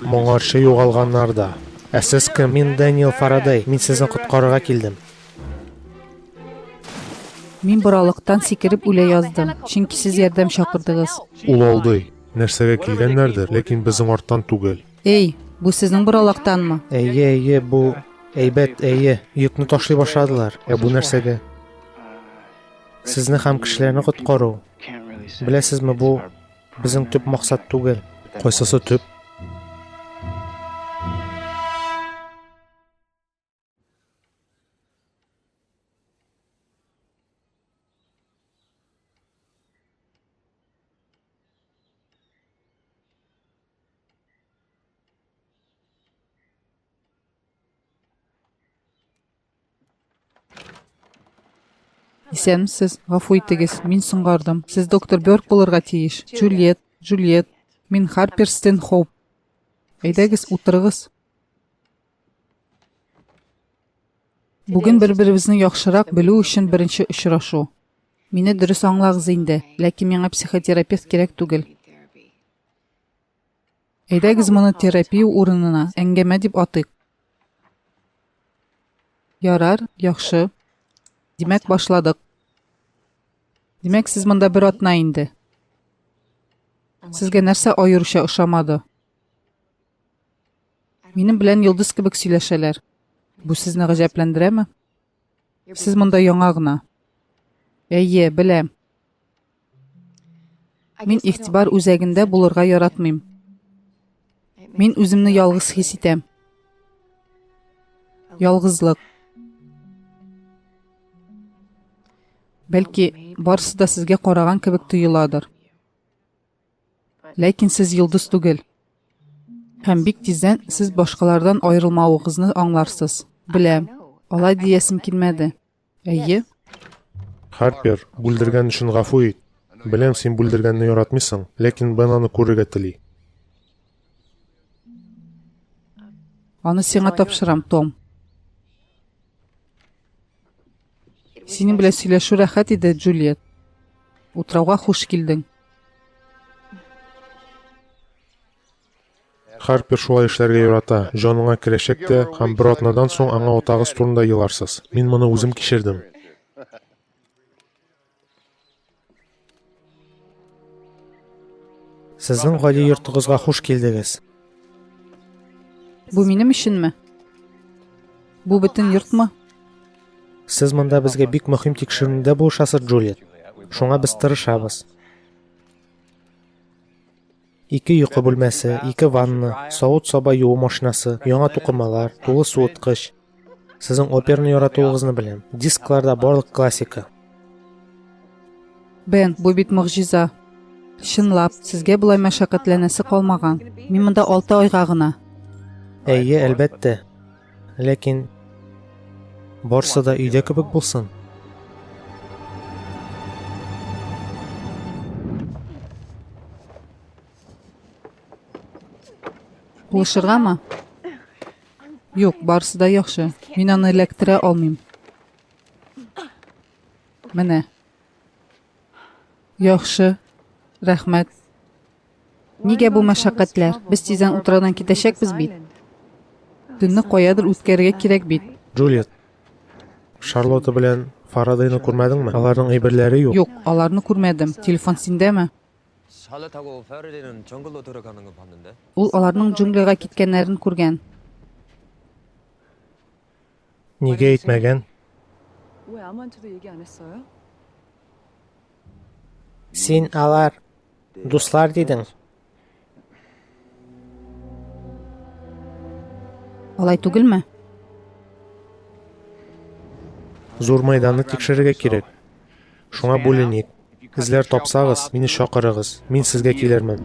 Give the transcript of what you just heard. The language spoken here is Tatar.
Моңарчы югалганнар да. Ә сез кем? Мин Дэниел Фарадей. Мин сезне коткарырга килдем. Мин боралыктан сикереп үлә яздым, чөнки сез ярдәм чакырдыгыз. Ул алдый. Нәрсәгә килгәннәрдер, ләкин безнең арттан түгел. Эй, бу сезнең боралактанмы? Әйе, әйе, бу әйбәт, әйе. Йөкне ташлый башладылар. Ә бу нәрсәгә? Сезне һәм кешеләрне коткару. Беләсезме, бу безнең төп максат түгел. Кайсысы төп? Исәнмесез, гафу итегез, мин соңгардым. Сез доктор Бёрк булырга тиеш. Джульет, Джульет. Мин Харпер Стэнхоуп. Әйдәгез, утырыгыз. Бүген бер-беребезне яхшырак белү өчен беренче очрашу. Мине дөрес аңлагыз инде, ләкин миңа психотерапевт кирәк түгел. Әйдәгез моны терапия урынына әңгәмә дип атыйк. Ярар, яхшы. Димәк, башладык. Димәк, сез монда бер атна инде. Сезгә нәрсә аеруча ошамады? Минем белән йолдыз кебек сөйләшәләр. Бу сезне гаҗәпләндерәме? Сез монда яңа гына. Әйе, беләм. Мин игътибар үзәгендә булырга яратмыйм. Мин үземне ялгыз хис итәм. Ялгызлык. Бәлки, барысы да сезгә караган кебек тоеладыр. Ләкин сез йолдыз түгел. Һәм бик тиздән сез башкалардан аерылмавыгызны аңларсыз. Беләм, алай диясем килмәде. Әйе? Харпер, бүлдергән өчен гафу ит. Беләм, син бүлдергәнне яратмыйсың, ләкин Бен аны күрергә тели. Аны сиңа тапшырам, Том. Синең белән сөйләшү рәхәт иде, Джульет. Утрауга хуш килдең. Харпер шулай эшләргә ярата, җаныңа керәчәк тә, һәм бер атнадан соң аңа атагыз турында еларсыз. Мин моны үзем кичердем. Сезнең гади йортыгызга хуш килдегез. Бу минем өченме? Бу бөтен йортмы? Сез монда безгә бик мөһим тикшеренүдә булышасыз, Джульет. Шуңа без тырышабыз. Ике йокы бүлмәсе, ике ванна, савыт-саба юу машинасы, яңа тукымалар, тулы суыткыч. Сезнең операны яратуыгызны беләм. Дискларда барлык классика. Бен, бу бит могҗиза. Чынлап, сезгә болай мәшәкатьләнәсе калмаган. Мин монда 6 айга гына. Әйе, әлбәттә. Ләкин барсы да өйдә кебек булсын. Булышыргамы? Юк, барысы да яхшы. Мин аны эләктерә алмыйм. Менә. Яхшы. Рәхмәт. Нигә бу мәшәкатьләр? Без тиздән утраудан китәчәкбез бит. Төнне каядыр үткәрергә кирәк бит. Джульет, Шарлотта белән Фарадейны күрмәдеңме? Аларның әйберләре юк. Юк, аларны күрмәдем. Телефон синдәме? Ул аларның джунглига киткәннәрен күргән. Нигә әйтмәгән? Син алар дуслар дидең. Алай түгелме? Зур мәйданны тикшерергә кирәк. Шуңа бүленик. Эзләр тапсагыз, мине чакырыгыз. Мин сезгә килермен.